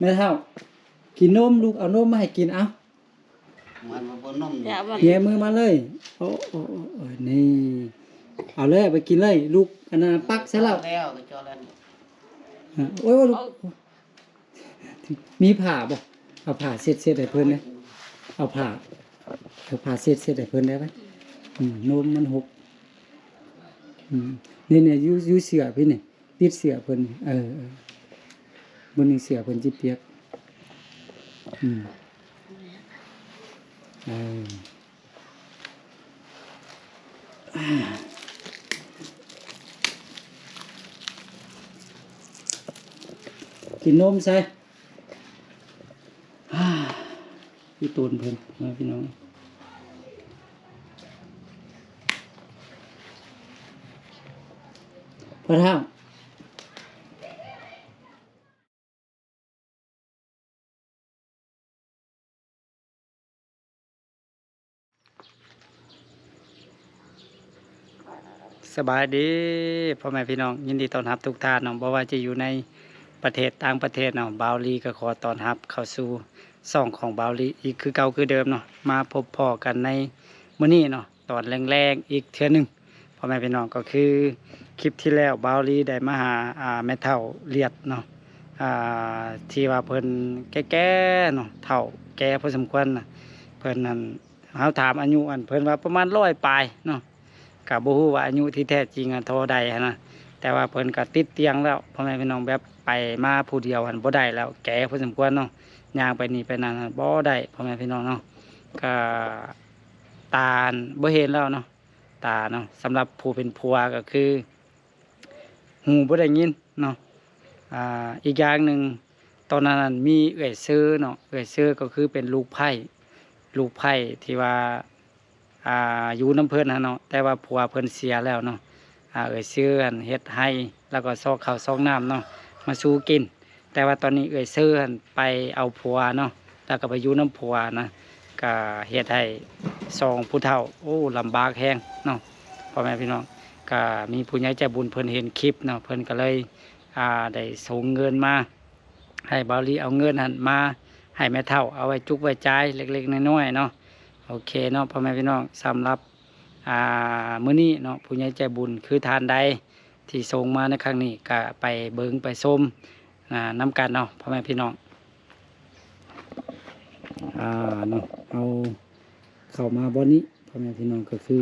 ແມ່ເຖົ້າ ກິນນົມລູກ ເອົານົມມາໃຫ້ກິນ ເອົາ ມັນບໍ່ນົມ ແຍກມາ ແຍກມືມາເລີຍ ໂອ້ ໂອ້ ໂອ້ ໂອ້ ນີ້ ເອົາເລີຍ ເອົາໄປກິນເລີຍລູກ ອັນນັ້ນປັກໃສ່ເຫຼົ້າ ແລ້ວກໍເຈາະແລ້ວ ອາ ໂອ້ຍ ໂອ້ຍ ລູກ ເອົາ ມີຜ້າບໍ່? ເອົາຜ້າເຊັດ ເຊັດໃຫ້ເພິ່ນແດ່ ເອົາຜ້າ ເອົາຜ້າເຊັດ ເຊັດໃຫ້ເພິ່ນໄດ້ໄໝ? ອືມ ນົມມັນຫົກ ອືມ ນີ້ໆ ຢູ່ ຢູ່ເສື້ອພີ່ນີ້ ຕິດເສື້ອເພິ່ນ ເອີ ເອີ ມື້ນີ້ເສື້ອເພິ່ນຊິປຽກ ອືມ ເອີ ກິນນົມໃສ່ ຄືໂຕນເພິ່ນ ພີ່ນ້ອງ ພໍ່ເຖົ້າ. ສະບາຍດີພໍ່ແມ່ພີ່ນ້ອງ ຍິນດີຕ້ອນຮັບທຸກທ່ານເນາະ ບໍ່ວ່າຈະຢູ່ໃນປະເທດຕ່າງປະເທດເນາະ ບ່າວລີກໍຂໍຕ້ອນຮັບເຂົ້າສູ່ຊ່ອງຂອງບ່າວລີອີກຄືເກົ່າຄືເດີມເນາະ ມາພົບພໍ້ກັນໃນມື້ນີ້ເນາະ ຕອນແລງໆອີກເທື່ອໜຶ່ງ ພໍ່ແມ່ພີ່ນ້ອງ ກໍຄືຄລິບທີ່ແລ້ວບ່າວລີໄດ້ມາຫາ ອ່າ ແມ່ເຖົ້າລຽດເນາະ ອ່າ ທີ່ວ່າເພິ່ນແກ່ໆເນາະ ເຖົ້າແກ່ພໍສົມຄວນນະ ເພິ່ນນັ້ນ ເຮົາຖາມອາຍຸ ອັນ ເພິ່ນວ່າປະມານຮ້ອຍປາຍເນາະ ກໍບໍ່ຮູ້ວ່າອາຍຸທີ່ແທ້ຈິງ ອັນ ເທົ່າໃດຫັ້ນນະ ແຕ່ວ່າເພິ່ນກໍຕິດຕຽງແລ້ວ ພໍ່ແມ່ພີ່ນ້ອງ ແບບໄປມາຜູ້ດຽວຫັ້ນບໍ່ໄດ້ແລ້ວ ແກ່ພໍສົມຄວນເນາະ ຍ່າງໄປນີ້ໄປນັ້ນຫັ້ນບໍ່ໄດ້ ພໍ່ແມ່ພີ່ນ້ອງເນາະ ກໍຕາຫັ້ນບໍ່ເຫັນແລ້ວເນາະ ຕາເນາະ ສຳລັບຜູ້ເປັນຜົວກໍຄືຫູບໍ່ໄດ້ຍິນເນາະ ອ່າ ອີກຢ່າງໜຶ່ງ ຕອນນັ້ນນັ້ນມີເອື້ອຍເຊີເນາະ ເອື້ອຍເຊີກໍຄືເປັນລູກໃພ້ ລູກໃພ້ທີ່ວ່າ ອ່າ ຢູ່ນຳເພິ່ນຫັ້ນເນາະ ແຕ່ວ່າຜົວເພິ່ນເສຍແລ້ວເນາະ ອ່າ ເອື້ອຍເຊີຫັ້ນເຮັດໄຮ່ ແລ້ວກໍຊອກເຂົ້າຊອກນ້ຳເນາະ ມາສູ່ກິນ ແຕ່ວ່າຕອນນີ້ເອື້ອຍເຊີຫັ້ນໄປເອົາຜົວເນາະ ແລ້ວກໍໄປຢູ່ນຳຜົວນະ ກໍເຮັດໃຫ້ສອງຜູ້ເຖົ້າ ໂອ້ ລຳບາກແຮງເນາະ ພໍ່ແມ່ພີ່ນ້ອງ ກໍມີຜູ້ໃຫຍ່ໃຈບຸນເພິ່ນເຫັນຄລິບເນາະ ເພິ່ນກໍເລີຍ ອ່າ ໄດ້ສົ່ງເງິນມາ ໃຫ້ບ່າວລີເອົາເງິນຫັ້ນມາໃຫ້ແມ່ເຖົ້າ ເອົາໄວ້ຈຸກໄວ້ຈ່າຍເລັກໆນ້ອຍໆເນາະ ໂອເຄເນາະ ພໍ່ແມ່ພີ່ນ້ອງ ສຳລັບ ອ່າ ມື້ນີ້ເນາະ ຜູ້ໃຫຍ່ໃຈບຸນຄືທ່ານໃດທີ່ສົ່ງມາໃນຄັ້ງນີ້ ກະໄປເບິ່ງໄປຊົມ ອ່າ ນຳກັນເນາະ ພໍ່ແມ່ພີ່ນ້ອງ ອ່າ ເນາະ ເຮົາເຂົ້າມາບ່ອນນີ້ ພໍ່ແມ່ພີ່ນ້ອງ ກໍຄື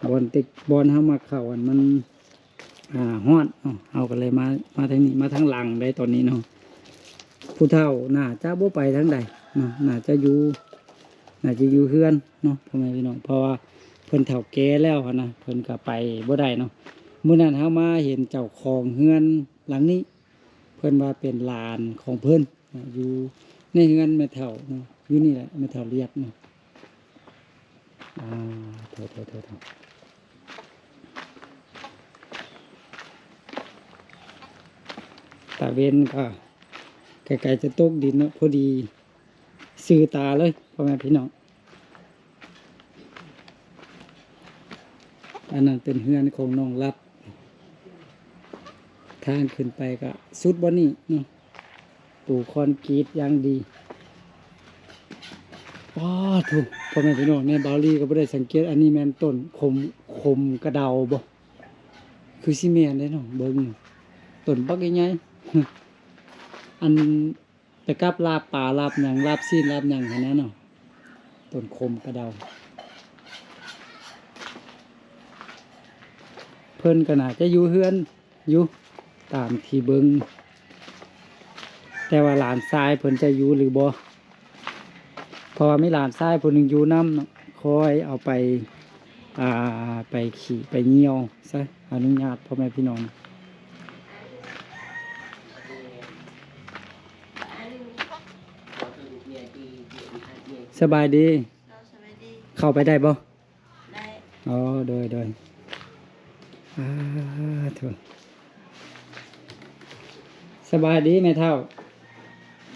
ບ່ອນເຕັກ ບ່ອນເຮົາມັກເຂົ້າ ອັນ ມັນ ອ່າ ຮ້ອນເນາະ ເຮົາກໍເລີຍມາ ມາທາງນີ້ ມາທາງຫຼັງໄດ້ຕອນນີ້ເນາະ ຜູ້ເຖົ້າໜ້າຈະບໍ່ໄປທາງໃດເນາະ ໜ້າຈະຢູ່ ໜ້າຈະຢູ່ເຮືອນເນາະ ພໍ່ແມ່ພີ່ນ້ອງ ເພາະວ່າເພິ່ນເຖົ້າແກ່ແລ້ວຫັ້ນນະ ເພິ່ນກໍໄປບໍ່ໄດ້ເນາະ ມື້ນັ້ນເຮົາມາເຫັນເຈົ້າຂອງເຮືອນຫຼັງນີ້ ເພິ່ນວ່າເປັນຫຼານຂອງເພິ່ນເນາະ ຢູ່ໃນເຮືອນແມ່ເຖົ້າເນາະ ຢູ່ນີ້ແຫຼະ ແມ່ເຖົ້າລຽດເນາະ ອ່າ ໂທ ໂທ ໂທ ໂທ ຕາເວັນກໍໃກ້ໆຈະຕົກດິນເນາະ ພໍດີຊື່ຕາເລີຍ ພໍ່ແມ່ພີ່ນ້ອງ ອັນນັ້ນເປັນເຮືອນຂອງນ້ອງລັດ ທາງຂຶ້ນໄປກໍສຸດບ່ອນນີ້ເນາະ ປູຄອນກຣີດຢ່າງດີ ປາດໂທ້ ພໍ່ແມ່ພີ່ນ້ອງ ແມ່ບ່າວລີກໍບໍ່ໄດ້ສັງເກດ ອັນນີ້ແມ່ນຕົ້ນຂົມ ຂົມກະເດົາບໍ່? ຄືຊິແມ່ນເດ້ເນາະ ເບິ່ງຕົ້ນບັກໃຫຍ່ໆ ອັນ ໄປກັບລາບປາລາບຫຍັງ ລາບຊີ້ນລາບຫຍັງຫັ້ນນະເນາະ ຕົ້ນຂົມກະເດົາ ເພິ່ນກໍໜ້າຈະຢູ່ເຮືອນຢູ່ ຕາມທີ່ເບິ່ງ ແຕ່ວ່າຫຼານຊາຍເພິ່ນຈະຢູ່ຫຼືບໍ່ ເພາະວ່າມີຫຼານຊາຍຜູ້ໜຶ່ງຢູ່ນຳເນາະ ຄອຍເອົາໄປ ອ່າ ໄປຂີ້ໄປຍ່ຽວຊະ ອະນຸຍາດພໍ່ແມ່ພີ່ນ້ອງ ສະບາຍດີ ເຂົ້າໄປໄດ້ບໍ່? ອໍ ໂດຍ ໂດຍ ອາ ໂທ ສະບາຍດີແມ່ເຖົ້າ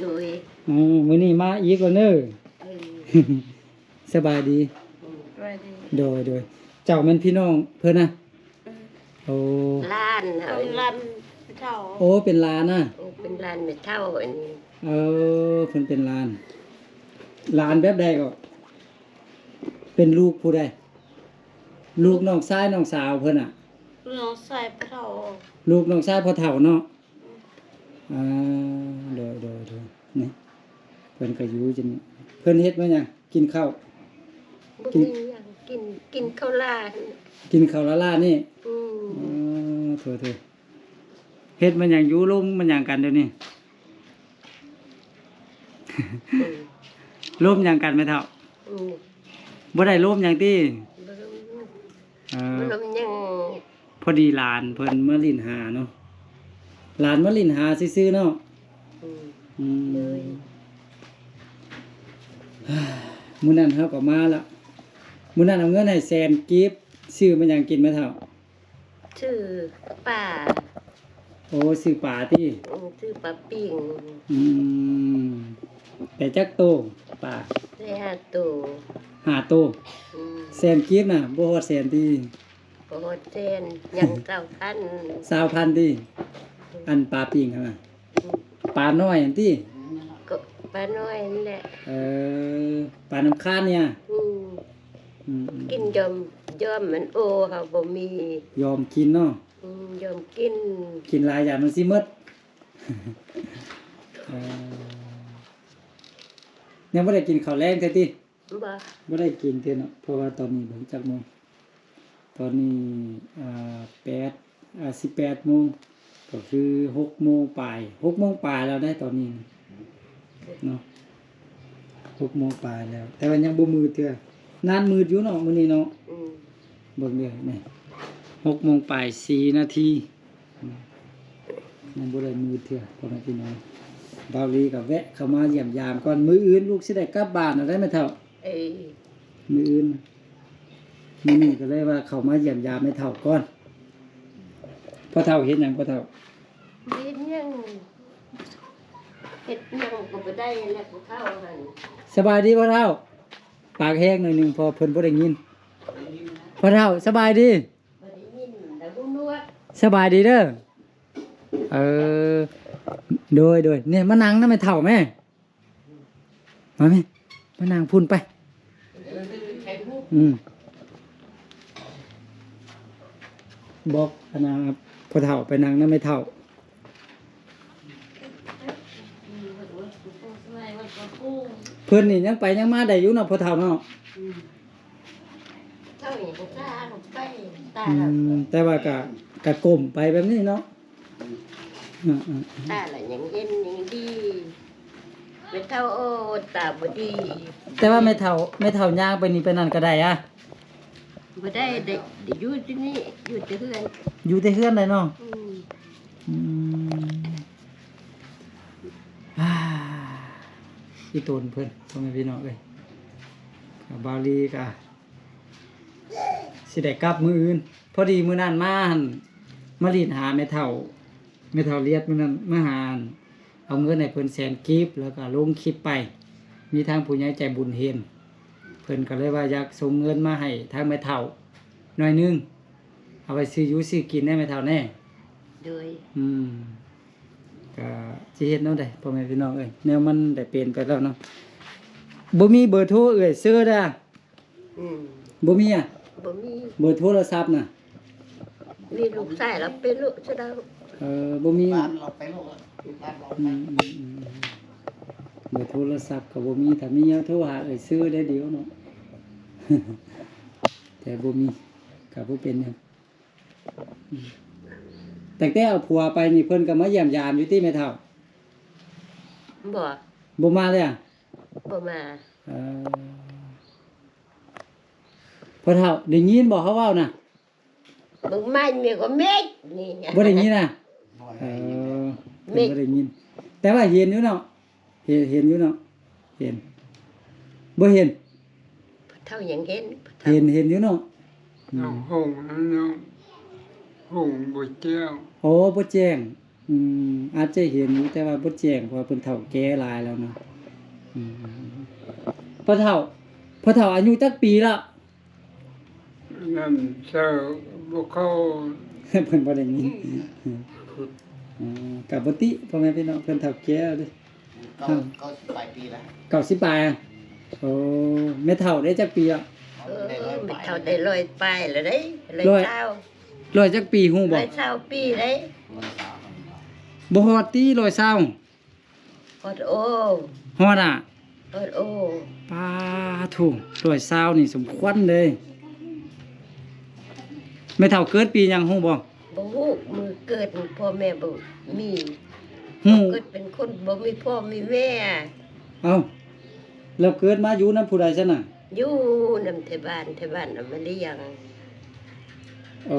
ໂດຍ ອື ມື້ນີ້ມາອີກແລ້ວເນີ ເອີ ສະບາຍດີ ສະບາຍດີ ໂດຍ ໂດຍ ເຈົ້າແມ່ນພີ່ນ້ອງເພິ່ນນະ? ເອີ ໂອ້ ຫຼານເຮົາ ເປັນຫຼານແມ່ເຖົ້າ ໂອ້ ເປັນຫຼານນະ ເປັນຫຼານແມ່ເຖົ້າ ອັນ ເອີ ເພິ່ນເປັນຫຼານ. ຫຼານແບບໃດກໍ? ເປັນລູກຜູ້ໃດ? ລູກນ້ອງຊາຍນ້ອງສາວເພິ່ນນະ? ນ້ອງຊາຍພໍ່ເຖົ້າ. ລູກນ້ອງຊາຍພໍ່ເຖົ້າເນາະ? ອືມ ອ່າ ໂດຍ ໂດຍ ໂດຍ. ນີ້ ເພິ່ນກໍຢູ່ຈັ່ງນີ້. ເພິ່ນເຮັດມາຫຍັງ? ກິນເຂົ້າ. ບໍ່ມີຫຍັງກິນ ກິນເຂົ້າຫຼ້າ. ກິນເຂົ້າຫຼ້າໆນີ້? ອືມ ອໍ ໂຖໆ. ເຮັດມາຫຍັງຢູ່ ລົມມາຫຍັງກັນດຽວນີ້? ອືມ ລົມຫຍັງກັນແມ່ເຖົ້າ? ອືມ ບໍ່ໄດ້ລົມຫຍັງຕິ? ບໍ່ລົມ ເອີ ບໍ່ລົມຫຍັງ. ພໍດີຫຼານເພິ່ນມາຫຼິ້ນຫາເນາະ ຫຼານມາຫຼິ້ນຫາຊື່ໆເນາະ. ອືມ ອືມ ໂດຍ. ມື້ນັ້ນເຮົາກໍມາລະ ມື້ນັ້ນເອົາເງິນໃຫ້ແສນກີບ ຊື້ມາຫຍັງກິນແມ່ເຖົ້າ? ຊື້ປາ. ໂອ້ ຊື້ປາຕິ? ອືມ ຊື້ປາປີ້ງ. ອືມ ໄດ້ຈັກໂຕປາ? ໄດ້ຫ້າໂຕ. ຫ້າໂຕ? ອືມ ແສນກີບນະ ບໍ່ຮອດແສນຕິ? ບໍ່ຮອດແສນ ຍັງຊາວພັນ. ຊາວພັນຕິ? ອືມ ອັນປາປີ້ງຫັ້ນນະ? ອືມ ປານ້ອຍຫັ້ນຕິ? ກໍປານ້ອຍຫັ້ນແຫຼະ. ເອີ ປານ້ຳຄານນີ້? ອືມ ອືມ ອືມ ກິນຢອມ ຢອມມັນໂອ ເຮົາບໍ່ມີ ຢອມກິນເນາະ. ອືມ ຢອມກິນ ກິນຫຼາຍຢ່າງມັນຊິໝົດ. ເອີ ຍັງບໍ່ໄດ້ກິນເຂົ້າແລງແທ້ຕິ? ບໍ່ ບໍ່ໄດ້ກິນເທື່ອເນາະ ເພາະວ່າຕອນນີ້ບໍ່ຮູ້ຈັກໂມງ ຕອນນີ້ ອ່າ ແປດ ອ່າ ສິບແປດໂມງ ກໍຄືຫົກໂມງປາຍ ຫົກໂມງປາຍແລ້ວໄດ໋ຕອນນີ້ເນາະ ຫົກໂມງປາຍແລ້ວ ແຕ່ວ່າຍັງບໍ່ມືດເທື່ອ ນານມືດຢູ່ເນາະມື້ນີ້ເນາະ. ອືມ ເບິ່ງເດີ້ ນີ້ ຫົກໂມງປາຍສີ່ນາທີ ອືມ ຍັງບໍ່ໄດ້ມືດເທື່ອ ພໍ່ແມ່ພີ່ນ້ອງ. ບ່າວລີກໍແວະເຂົ້າມາຢ້ຽມຢາມກ່ອນ ມື້ອື່ນລູກຊິໄດ້ກັບບ້ານແລ້ວໄດ໋ແມ່ເຖົ້າ. ເອີ ມື້ອື່ນ ມື້ນີ້ກໍເລີຍວ່າເຂົ້າມາຢ້ຽມຢາມແມ່ເຖົ້າກ່ອນ. ພໍ່ເຖົ້າເຮັດຫຍັງພໍ່ເຖົ້າ? ບໍ່ເຮັດຫຍັງ ເຮັດຫຍັງກໍບໍ່ໄດ້ແຫຼະ ຜູ້ເຖົ້າຫັ້ນ. ສະບາຍດີພໍ່ເຖົ້າ? ປາກແຫ້ງໜ້ອຍໜຶ່ງ ເພາະເພິ່ນບໍ່ໄດ້ຍິນ. ພໍ່ເຖົ້າ ສະບາຍດີ? ບໍ່ໄດ້ຍິນ ແລ້ວຫູໜວກ. ສະບາຍດີເດີ້. ເອີ ໂດຍ ໂດຍ. ນີ້ ມານັ່ງນຳແມ່ເຖົ້າແມ້. ມາແມ່ ມານັ່ງພຸ້ນໄປ. ອືມ ບອກອັນນ່າ ພໍ່ເຖົ້າໄປນັ່ງນຳແມ່ເຖົ້າ. ເພິ່ນນີ້ຍັງໄປຍັງມາໄດ້ຢູ່ເນາະ ພໍ່ເຖົ້າເນາະ. ອືມ ເຈົ້ານີ້ກໍຕາໄປ ຕາ ອືມ ແຕ່ວ່າກະ ກະກົ້ມໄປແບບນີ້ເນາະ. ອືມ ຕາລະຍັງເຫັນຍັງດີ ແມ່ເຖົ້າ ໂອ້ ຕາບໍ່ດີ. ແຕ່ວ່າແມ່ເຖົ້າ ແມ່ເຖົ້າຍ່າງໄປນີ້ໄປນັ້ນກໍໄດ້ອະ? ບໍ່ໄດ້ ໄດ້ ໄດ້ຢູ່ທີ່ນີ້ ຢູ່ແຕ່ເຮືອນ ຢູ່ແຕ່ເຮືອນໄດ້ເນາະ. ອືມ ອືມ ອ່າ ອີ່ຕົນເພິ່ນ ພໍ່ແມ່ພີ່ນ້ອງເອີຍ ບ່າວລີກະ ຊິໄດ້ກັບມື້ອື່ນ. ພໍດີມື້ນັ້ນມາຫັ້ນ ມາຫຼິ້ນຫາແມ່ເຖົ້າ ແມ່ເຖົ້າລຽດມື້ນັ້ນມາຫາ ເອົາເງິນໃຫ້ເພິ່ນແສນກີບ ແລ້ວກໍລົງຄລິບໄປ ມີທາງຜູ້ໃຫຍ່ໃຈບຸນເຫັນ ເພິ່ນກໍເລີຍວ່າຢາກສົ່ງເງິນມາໃຫ້ທາງແມ່ເຖົ້າໜ້ອຍໜຶ່ງ ເອົາໄວ້ຊື້ຢູ່ຊື້ກິນແດ່ແມ່ເຖົ້າແດ່. ໂດຍ ອືມ ກໍຊິເຮັດແນວໃດ ພໍ່ແມ່ພີ່ນ້ອງເອີຍ ແນວມັນໄດ້ເປັນໄປແລ້ວເນາະ. ບໍ່ມີເບີໂທເອື້ອຍເຊີເດີ້? ອືມ ບໍ່ມີອະ? ບໍ່ມີ ເບີໂທລະສັບນະ? ມີລູກຊາຍລາວໄປໂລະຊະແລ້ວ. ເອີ ບໍ່ມີ ບ້ານລາວໄປໂລະ ບ້ານລາວ ອືມ ອືມ ອືມ ເບີໂທລະສັບກໍບໍ່ມີ ຖ້າມີເຮົາໂທຫາເອື້ອຍເຊີໄດ້ດຽວເນາະ ແຕ່ບໍ່ມີກໍບໍ່ເປັນຫຍັງ. ອືມ ຕັ້ງແຕ່ເອົາຜົວໄປນີ້ ເພິ່ນກໍມາຢ້ຽມຢາມຢູ່ຕິແມ່ເຖົ້າ? ບໍ່ ບໍ່ມາເລີຍອະ? ບໍ່ມາ. ເອີ ພໍ່ເຖົ້າ ໄດ້ຍິນບໍ່ເຂົາເວົ້ານະ? ບັກໄມ້ແມ່ກໍເມັດນີ້ ບໍ່ໄດ້ຍິນນະ? ເອີ ເພິ່ນບໍ່ໄດ້ຍິນ ແຕ່ວ່າເຫັນຢູ່ເນາະ. ເຫັນ ເຫັນຢູ່ເນາະ? ເຫັນ ບໍ່ເຫັນ? ພໍ່ເຖົ້າຍັງເຫັນ ພໍ່ເຖົ້າ ເຫັນ ເຫັນຢູ່ເນາະ? ອືມ ນ້ອງຫົງນັ້ນ ນ້ອງຫົງບໍ່ແຈ້ງ. ໂອ້ ບໍ່ແຈ້ງ. ອືມ ອາດຈະເຫັນຢູ່ ແຕ່ວ່າບໍ່ແຈ້ງ ເພາະວ່າເພິ່ນເຖົ້າແກ່ຫຼາຍແລ້ວເນາະ. ອືມ ພໍ່ເຖົ້າ ພໍ່ເຖົ້າອາຍຸຈັກປີລະ? ນັ້ນເຊີບໍ່ເຂົ້າ ເພິ່ນບໍ່ໄດ້ຍິນ. ອືມ ອືມ ກໍບໍ່ຕິ ພໍ່ແມ່ພີ່ນ້ອງ ເພິ່ນເຖົ້າແກ່ເດ້. ເກົ້າ ເກົ້າສິບປາຍປີແລ້ວ. ເກົ້າສິບປາຍ. ໂອ້ ແມ່ເຖົ້າໄດ້ຈັກປີລະ? ເອີ ແມ່ເຖົ້າໄດ້ຮ້ອຍປາຍແລ້ວເດ້. ຮ້ອຍຊາວ. ຮ້ອຍຈັກປີຮູ້ບໍ່? ຮ້ອຍຊາວປີເດ້. ບໍ່ຮອດຕິ ຮ້ອຍຊາວ. ຮອດໂອ. ຮອດອະ? ຮອດໂອ. ປາໂທ້ ຮ້ອຍຊາວນີ້ສົມຄວນເດ້. ແມ່ເຖົ້າເກີດປີຫຍັງຮູ້ບໍ່? ບໍ່ຮູ້ ມື້ເກີດພໍ່ແມ່ບໍ່ມີ. ຮູ້ ເກີດເປັນຄົນບໍ່ມີພໍ່ມີແມ່. ເອົ້າ ແລ້ວເກີດມາຢູ່ນຳຜູ້ໃດຊັ້ນນະ? ຢູ່ນຳໄທບ້ານ ໄທບ້ານເອົາມາລ້ຽງ. ໂອ້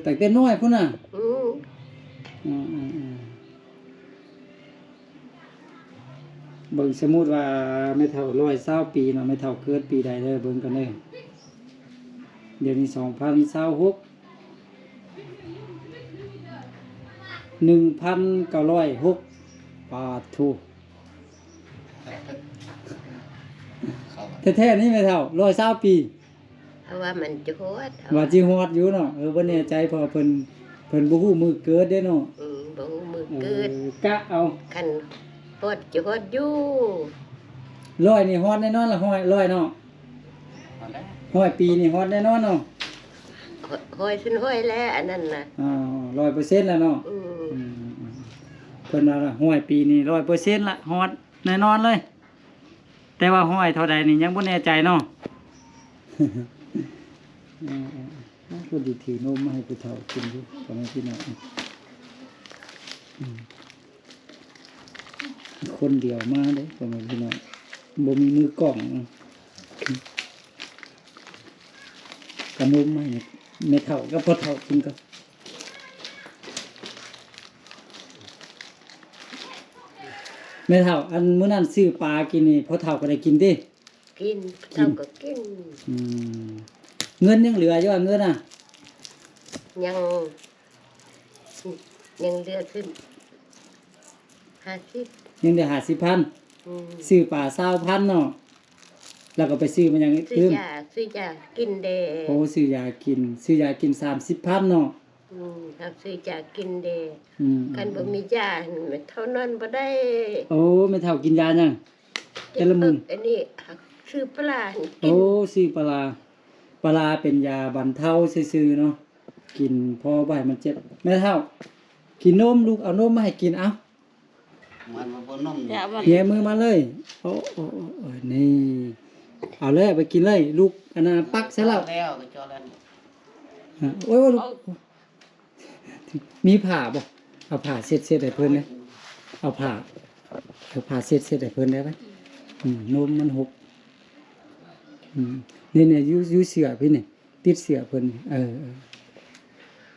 ຕັ້ງແຕ່ນ້ອຍພຸ້ນນະ? ອື ອື ອື ອື. ເບິ່ງ ສົມມຸດວ່າແມ່ເຖົ້າຮ້ອຍຊາວປີເນາະ ແມ່ເຖົ້າເກີດປີໃດເດີ ເບິ່ງກັນເດີ. ດຽວນີ້ສອງພັນຊາວຫົກ ໜຶ່ງພັນເກົ້າຮ້ອຍຫົກ ປາໂທ້ ແທ້ໆນີ້ແມ່ເຖົ້າຮ້ອຍຊາວປີ. ເພາະວ່າມັນຈະຮອດ ວ່າຊິຮອດຢູ່ເນາະ. ເອີ ບໍ່ແນ່ໃຈ ເພາະວ່າເພິ່ນ ເພິ່ນບໍ່ຮູ້ມື້ເກີດເດ້ເນາະ. ອື ບໍ່ຮູ້ມື້ເກີດ. ເອີ ກະເອົາ ຄັນຮອດຈະຮອດຢູ່. ຮ້ອຍນີ້ຮອດແນ່ນອນລະ ຮ້ອຍ ຮ້ອຍເນາະ. ຮອດແລ້ວ ຮ້ອຍປີນີ້ຮອດແນ່ນອນເນາະ. ຮ້ອຍເປັນຮ້ອຍແລ້ວ ອັນນັ້ນນະ. ອໍ ຮ້ອຍເປີເຊັນແລ້ວເນາະ. ອື ອືມ ເພິ່ນວ່າຮ້ອຍປີນີ້ຮ້ອຍເປີເຊັນລະ ຮອດແນ່ນອນເລີຍ. ແຕ່ວ່າຮ້ອຍເທົ່າໃດນີ້ຍັງບໍ່ແນ່ໃຈເນາະ. ເອີ ເອີ ເອີ ເພິ່ນຊິຖືນົມມາໃຫ້ຜູ້ເຖົ້າກິນຢູ່ ພໍ່ແມ່ພີ່ນ້ອງ. ອືມ ຄົນດຽວມາເດ້ ພໍ່ແມ່ພີ່ນ້ອງ ບໍ່ມີມືກ້ອງ. ເອົານົມມາໃຫ້ແມ່ເຖົ້າກັບພໍ່ເຖົ້າກິນກ່ອນ. ແມ່ເຖົ້າ ອັນມື້ນັ້ນຊື້ປາກິນນີ້ ພໍ່ເຖົ້າກໍໄດ້ກິນຕິ? ກິນ ພໍ່ເຖົ້າກໍກິນ. ອືມ ເງິນຍັງເຫຼືອຢູ່ວ່າ ເງິນນະ? ຍັງ ຍັງເຫຼືອຂຶ້ນຫ້າສິບ ຍັງເຫຼືອຫ້າສິບພັນ. ອືມ ຊື້ປາຊາວພັນເນາະ ແລ້ວກໍໄປຊື້ມາຫຍັງອີກ? ຊື້ຢາ ຊື້ຢາກິນແດ່. ໂອ້ ຊື້ຢາກິນ ຊື້ຢາກິນສາມສິບພັນເນາະ. ອືມ ເຮົາຊື້ຢາກິນເດ້. ອືມ ຄັນບໍ່ມີຢາ ແມ່ເຖົ້ານອນບໍ່ໄດ້. ໂອ້ ແມ່ເຖົ້າກິນຢາຫຍັງແຕ່ລະມື້? ອັນນີ້ ຊື້ປາຫຼາໃຫ້ກິນ. ໂອ້ ຊື້ປາຫຼາ ປາຫຼາເປັນຢາບັນເທົາຊື່ໆເນາະ ກິນພໍບໍ່ໃຫ້ມັນເຈັບ. ແມ່ເຖົ້າ ກິນນົມລູກ ເອົານົມມາໃຫ້ກິນ ເອົາ. ມັນບໍ່ນົມ ແຍກມືມາເລີຍ. ໂອ້ ໂອ້ ໂອ້ ໂອ້ ນີ້ ເອົາເລີຍ ເອົາໄປກິນເລີຍລູກ. ອັນນັ້ນປັກໃສ່ເຫຼົ້າແລ້ວ. ໂອ້ຍ ໂອ້ຍ ລູກ ມີຜ້າບໍ່? ເອົາຜ້າເຊັດໆໃຫ້ເພິ່ນແດ່. ເອົາຜ້າ ເອົາຜ້າເຊັດໆໃຫ້ເພິ່ນໄດ້ໄປ. ອືມ ນົມມັນຫົກ. ອືມ ນີ້ໆ ຢູ່ ຢູ່ເສື້ອພີ່ນີ້ ຕິດເສື້ອເພິ່ນ. ເອີ ເອີ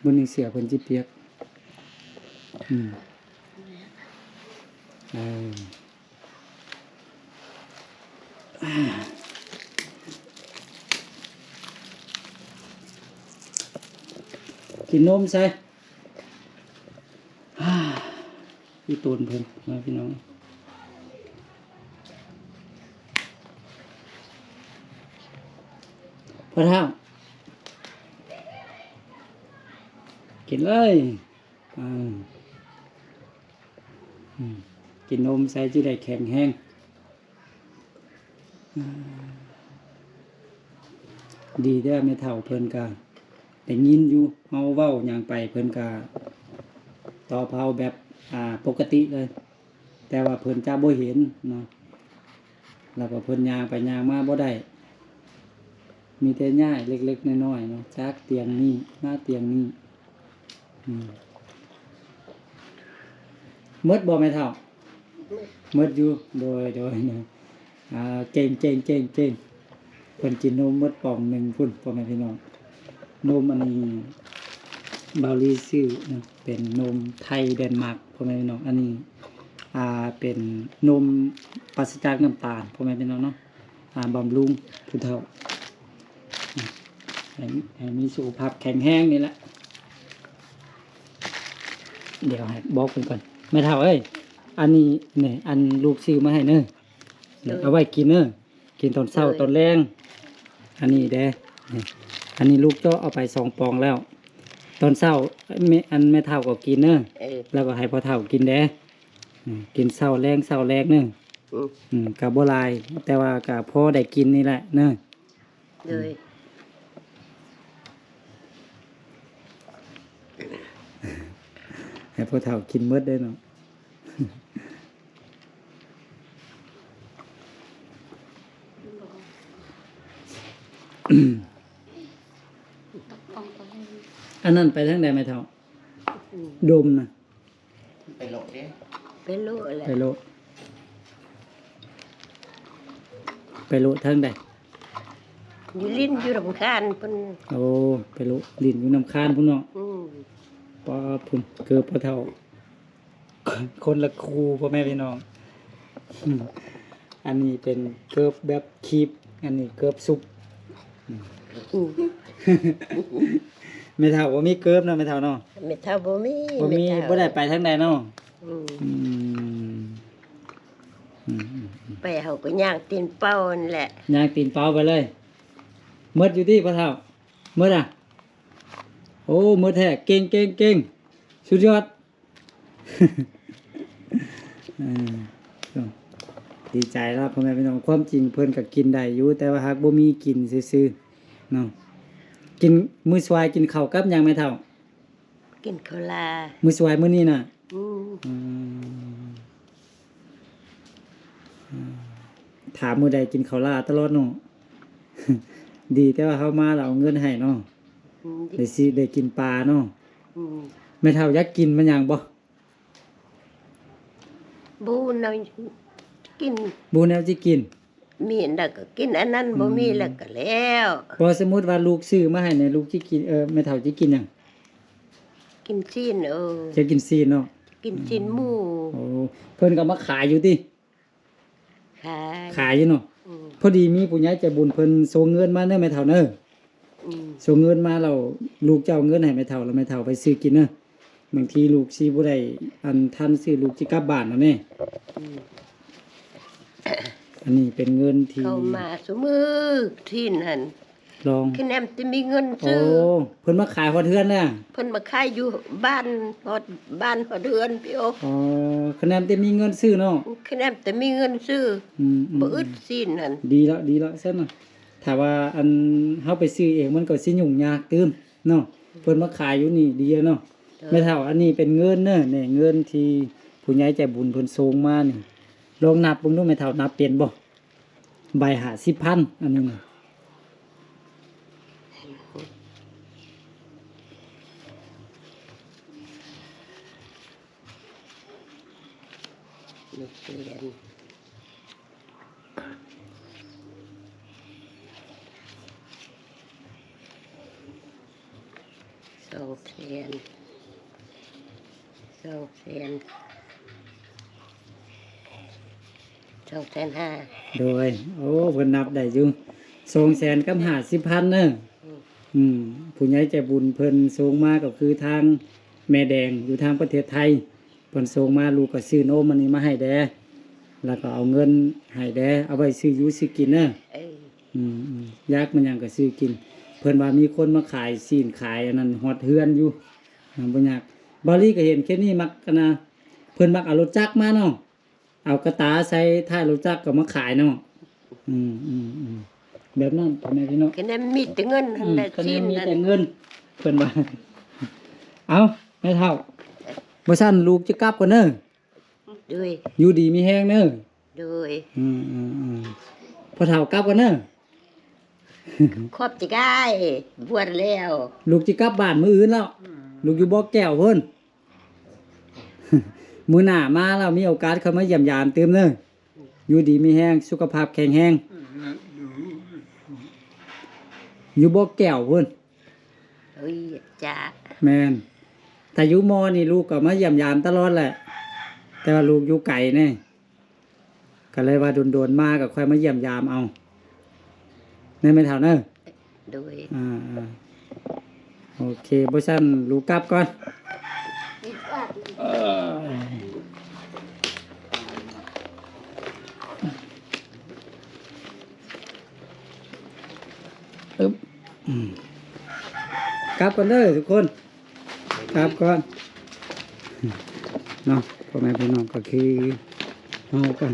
ມື້ນີ້ເສື້ອເພິ່ນຊິປຽກ. ອືມ ເອີ ກິນນົມໃສ່. ອີ່ຕົນເພິ່ນມາພີ່ນ້ອງ. ພໍ່ເຖົ້າ ກິນເລີຍ. ອືມ ອືມ ກິນນົມໃສ່ ຊິໄດ້ແຂງແຮງ. ດີແທ້ ແມ່ເຖົ້າເພິ່ນກະໄດ້ຍິນຢູ່ ເຮົາເວົ້າຫຍັງໄປ ເພິ່ນກະຕອບເຮົາແບບ ອ່າ ປົກກະຕິເລີຍ. ແຕ່ວ່າເພິ່ນຈະບໍ່ເຫັນເນາະ ແລ້ວກໍເພິ່ນຍ່າງໄປຍ່າງມາບໍ່ໄດ້ ມີແຕ່ຍ້າຍເລັກໆນ້ອຍໆເນາະ ຈາກຕຽງນີ້ມາຕຽງນີ້. ອືມ ໝົດບໍ່ແມ່ເຖົ້າ? ໝົດ ໝົດຢູ່. ໂດຍ ໂດຍ ອາ ເກັ່ງໆໆໆ ເພິ່ນກິນນົມໝົດປ່ອງໜຶ່ງພຸ້ນ ພໍ່ແມ່ພີ່ນ້ອງ. ນົມອັນນີ້ບ່າວລີຊື້ເນາະ ເປັນນົມໄທແດນມາກ ພໍ່ແມ່ພີ່ນ້ອງ. ອັນນີ້ ອ່າ ເປັນນົມປາສະຈາກນ້ຳຕານ ພໍ່ແມ່ພີ່ນ້ອງເນາະ. ອ່າ ບຳລຸງຜູ້ເຖົ້າ ໃຫ້ ໃຫ້ມີສຸຂະພາບແຂງແຮງນີ້ແຫຼະ. ດຽວໃຫ້ບອກເພິ່ນກ່ອນ ແມ່ເຖົ້າເອີຍ. ອັນນີ້ ນີ້ ອັນລູກຊື້ມາໃຫ້ເນີ ເອົາໄວ້ກິນເນີ ກິນຕອນເຊົ້າຕອນແລງ. ອັນນີ້ເດ້ ນີ້ ອັນນີ້ລູກເຈາະເອົາໄປສອງປອງແລ້ວ. ຕອນເຊົ້າ ແມ່ ອັນແມ່ເຖົ້າກໍກິນເນີ ແລ້ວກໍໃຫ້ພໍ່ເຖົ້າກິນເດ້. ອືມ ກິນເຊົ້າແລງ ເຊົ້າແລງເນີ. ອືມ ອືມ ກໍບໍ່ຫຼາຍ ແຕ່ວ່າກໍພໍໄດ້ກິນນີ້ແຫຼະເນີ. ໂດຍ ໃຫ້ພໍ່ເຖົ້າກິນໝົດເດ້ເນາະ. ອັນນັ້ນໄປທາງໃດແມ່ເຖົ້າ? ອືມ ດົມນະ ໄປໂລະເດ້ ໄປໂລະແຫຼະ ໄປໂລະ ໄປໂລະທາງໃດ? ຢູ່ຫຼິ້ນຢູ່ນຳຄານພຸ້ນ. ໂອ້ ໄປໂລະຫຼິ້ນຢູ່ນຳຄານພຸ້ນເນາະ. ອືມ ປ້າ ພຸ້ນ ເກີບພໍ່ເຖົ້າ ຄົນລະຄູ່ ພໍ່ແມ່ພີ່ນ້ອງ. ອັນນີ້ເປັນເກີບແບບຄີບ ອັນນີ້ເກີບຊຸບ. ອືມ ແມ່ເຖົ້າບໍ່ມີເກີບເນາະ ແມ່ເຖົ້າເນາະ. ແມ່ເຖົ້າບໍ່ມີ ບໍ່ມີ ແມ່ເຖົ້າ ບໍ່ໄດ້ໄປທາງໃດເນາະ. ອືມ ອືມ ອືມ ໄປເຮົາກໍຍ່າງຕີນເປົ່າຫັ້ນແຫຼະ ຍ່າງຕີນເປົ່າໄປເລີຍ. ໝົດຢູ່ຕິພໍ່ເຖົ້າ? ໝົດອະ? ໂອ້ ໝົດແທ້ ເກັ່ງໆໆ ສຸດຍອດ. ເອີ ດີໃຈລະພໍ່ແມ່ພີ່ນ້ອງ. ຄວາມຈິງເພິ່ນກໍກິນໄດ້ຢູ່ ແຕ່ວ່າຫາກບໍ່ມີກິນຊື່ໆເນາະ. ກິນ ມື້ສວາຍກິນເຂົ້າກັບຫຍັງແມ່ເຖົ້າ? ກິນເຂົ້າຫຼ້າ ມື້ສວາຍມື້ນີ້ນະ. ອືມ ອືມ ອືມ ຖ້າມື້ໃດກິນເຂົ້າຫຼ້າຕະຫຼອດເນາະ. ດີແຕ່ວ່າເຮົາມາແລ້ວເອົາເງິນໃຫ້ເນາະ. ອືມ ໄດ້ຊິໄດ້ກິນປາເນາະ. ອືມ ແມ່ເຖົ້າຢາກກິນມັນຫຍັງບໍ່? ບໍ່ແນວກິນ ບໍ່ແນວຊິກິນ. ມີອັນໃດກໍກິນອັນນັ້ນ ອືມ ບໍ່ມີແລ້ວກໍແລ້ວ. ບໍ່ ສົມມຸດວ່າລູກຊື້ມາໃຫ້ນີ້ ລູກຊິກິນ ເອີ ແມ່ເຖົ້າຊິກິນຫຍັງ? ກິນຊີ້ນ. ເອີ ຈະກິນຊີ້ນເນາະ ກິນຊີ້ນໝູ. ໂອ້ ເພິ່ນກໍມາຂາຍຢູ່ຕິ? ຂາຍ ຂາຍຢູ່ເນາະ. ອືມ ພໍດີມີຜູ້ໃຫຍ່ໃຈບຸນເພິ່ນສົ່ງເງິນມາເດີແມ່ເຖົ້າເດີ. ອືມ ສົ່ງເງິນມາແລ້ວ ລູກຈະເອົາເງິນໃຫ້ແມ່ເຖົ້າ ແລ້ວແມ່ເຖົ້າໄປຊື້ກິນເດີ. ບາງທີລູກຊິບໍ່ໄດ້ອັນທັນຊື້ ລູກຊິກັບບ້ານແລ້ວເດ້. ອືມ ອັນນີ້ເປັນເງິນທີ່ເຂົ້າມາຊຸມື້ ຊີ້ນຫັ້ນ ລອງ ຄະແນນແຕ່ມີເງິນຊື້. ໂອ້ ເພິ່ນມາຂາຍຮອດເຮືອນນະ? ເພິ່ນມາຂາຍຢູ່ບ້ານ ຮອດບ້ານຮອດເຮືອນພີ້. ອໍ ຄະແນນແຕ່ມີເງິນຊື້ເນາະ? ຄະແນນແຕ່ມີເງິນຊື້. ອືມ ອືມ ບໍ່ອຶດຊີ້ນຫັ້ນ. ດີລະ ດີລະຊັ້ນນະ. ຖ້າວ່າອັນເຮົາໄປຊື້ເອງ ມັນກໍຊິຫຍຸ້ງຍາກຕື່ມເນາະ. ເພິ່ນມາຂາຍຢູ່ນີ້ດີເນາະ. ເອີ ແມ່ເຖົ້າ ອັນນີ້ເປັນເງິນເດີ ນີ້ເງິນທີ່ຜູ້ໃຫຍ່ໃຈບຸນເພິ່ນສົ່ງມານີ້. ລອງນັບເບິ່ງດູແມ່ເຖົ້າ ນັບເປັນບໍ່? ໃບຫ້າສິບພັນ ອັນນີ້ນະ. ໜຶ່ງແສນ ສອງແສນ ສອງແສນ ສອງແສນຫ້າ. ໂດຍ ໂອ້ ເພິ່ນນັບໄດ້ຢູ່ ສອງແສນກັບຫ້າສິບພັນເດີ. ອືມ ອືມ ຜູ້ໃຫຍ່ໃຈບຸນເພິ່ນສົ່ງມາກໍຄືທາງແມ່ແດງ ຢູ່ທາງປະເທດໄທ. ເພິ່ນສົ່ງມາ ລູກກໍຊື້ນົມອັນນີ້ມາໃຫ້ແດ່ ແລ້ວກໍເອົາເງິນໃຫ້ແດ່ ເອົາໄວ້ຊື້ຢູ່ຊື້ກິນເດີ. ເອີ ອືມ ອືມ ຢາກມັນຫຍັງກໍຊື້ກິນ. ເພິ່ນວ່າມີຄົນມາຂາຍຊີ້ນຂາຍອັນນັ້ນຮອດເຮືອນຢູ່ ບໍ່ຍາກ. ບ່າວລີກໍເຫັນເຂດນີ້ມັກອັນນະ ເພິ່ນມັກເອົາລົດຈັກມາເນາະ ເອົາກະຕາໃສ່ທ້າຍລົດຈັກກໍມາຂາຍເນາະ. ອືມ ອືມ ອືມ ແບບນັ້ນ ພໍ່ແມ່ພີ່ນ້ອງ. ຄະແນນມີແຕ່ເງິນຫັ້ນແຫຼະ ອືມ ຄະແນນມີແຕ່ເງິນ ເພິ່ນວ່າ. ເອົ້າ ແມ່ເຖົ້າ ບໍ່ຊັ້ນລູກຈະກັບກ່ອນເດີ. ໂດຍ ຢູ່ດີມີແຮງເດີ. ໂດຍ ອືມ ອືມ ອືມ ພໍ່ເຖົ້າກັບກ່ອນເດີ. ຂອບໃຈຫຼາຍ ບວດແລ້ວ ລູກຊິກັບບ້ານມື້ອື່ນແລ້ວ. ອືມ ລູກຢູ່ບໍ່ແກ້ວພຸ້ນ. ມື້ໜ້າມາແລ້ວມີໂອກາດເຂົ້າມາຢ້ຽມຢາມຕື່ມເດີ. ຢູ່ດີມີແຮງ ສຸຂະພາບແຂງແຮງ. ຢູ່ບໍ່ແກ້ວພຸ້ນ. ເອີຍ ຈ້າ ແມ່ນ. ຖ້າຢູ່ມໍນີ້ ລູກກໍມາຢ້ຽມຢາມຕະຫຼອດແຫຼະ ແຕ່ວ່າລູກຢູ່ໄກແດ່ ກໍເລີຍວ່າດົນໆມາກໍຄ່ອຍມາຢ້ຽມຢາມເອົາ ແມ່ນ ແມ່ເຖົ້າເນີ. ໂດຍ ອ່າໆ ໂອເຄ ບໍ່ຊັ້ນລູກກັບກ່ອນ. ເອີ ອຶບ ອືມ ກັບກ່ອນເດີທຸກຄົນ ກັບກ່ອນເນາະ. ພໍ່ແມ່ພີ່ນ້ອງ ກໍຄືເຮົາກໍ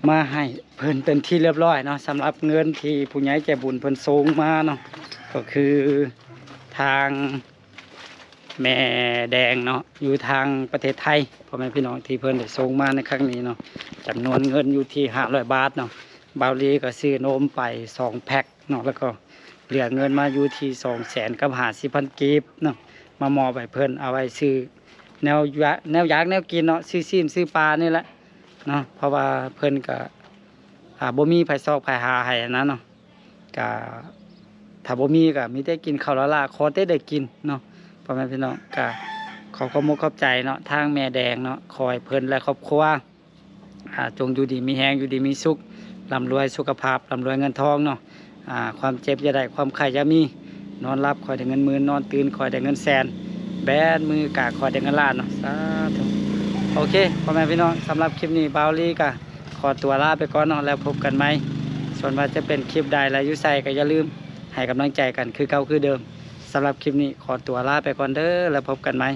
ມາໃຫ້ເພິ່ນເປັນທີ່ຮຽບຮ້ອຍເນາະ ສຳລັບເງິນທີ່ຜູ້ໃຫຍ່ໃຈບຸນເພິ່ນສົ່ງມາເນາະ ກໍຄືທາງແມ່ແດງເນາະ ຢູ່ທາງປະເທດໄທ ພໍ່ແມ່ພີ່ນ້ອງ ທີ່ເພິ່ນໄດ້ສົ່ງມາໃນຄັ້ງນີ້ເນາະ ຈຳນວນເງິນຢູ່ທີ່ຫ້າຮ້ອຍບາດເນາະ ບ່າວລີກໍຊື້ນົມໄປສອງແພັກເນາະ ແລ້ວກໍເຫຼືອເງິນມາຢູ່ທີ່ສອງແສນກັບຫ້າສິບພັນກີບເນາະ ມາມອບໃຫ້ເພິ່ນເອົາໄວ້ຊື້ແນວຢາກ ແນວຢາກແນວກິນເນາະ ຊື້ຊີ້ນຊື້ປານີ້ແຫຼະເນາະ ເພາະວ່າເພິ່ນກໍ ອ່າ ບໍ່ມີໃຜຊອກໃຜຫາໃຫ້ຫັ້ນນະເນາະ ກະ ຖ້າບໍ່ມີກະມີແຕ່ກິນເຂົ້າລ້າໆ ຂໍແຕ່ໄດ້ກິນເນາະ ພໍ່ແມ່ພີ່ນ້ອງ ກະຂໍຂອບອົກຂອບໃຈເນາະ ທາງແມ່ແດງເນາະ ຂໍໃຫ້ເພິ່ນ ແລະ ຄອບຄົວ ອ່າ ຈົ່ງຢູ່ດີມີແຮງ ຢູ່ດີມີສຸກ ລ່ຳລວຍສຸຂະພາບ ລ່ຳລວຍເງິນທອງເນາະ ອ່າ ຄວາມເຈັບຢ່າໄດ້ ຄວາມໄຂ້ຢ່າມີ ນອນຫຼັບຂໍໃຫ້ໄດ້ເງິນໝື່ນ ນອນຕື່ນຂໍໃຫ້ໄດ້ເງິນແສນ ແບນມືກະຂໍໃຫ້ໄດ້ເງິນລ້ານເນາະ ສາທຸ ໂອເຄ ພໍ່ແມ່ພີ່ນ້ອງ ສຳລັບຄລິບນີ້ບ່າວລີກະ ຂໍຕົວລາໄປກ່ອນເນາະ ແລ້ວພົບກັນໃໝ່ ສ່ວນວ່າຈະເປັນຄລິບໃດ ແລະ ຢູ່ໃສກໍຢ່າລືມໃຫ້ກຳລັງໃຈກັນຄືເກົ່າຄືເດີມ ສຳລັບຄລິບນີ້ຂໍຕົວລາໄປກ່ອນເດີ ແລ້ວພົບກັນໃໝ່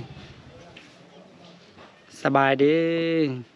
ສະບາຍດີ.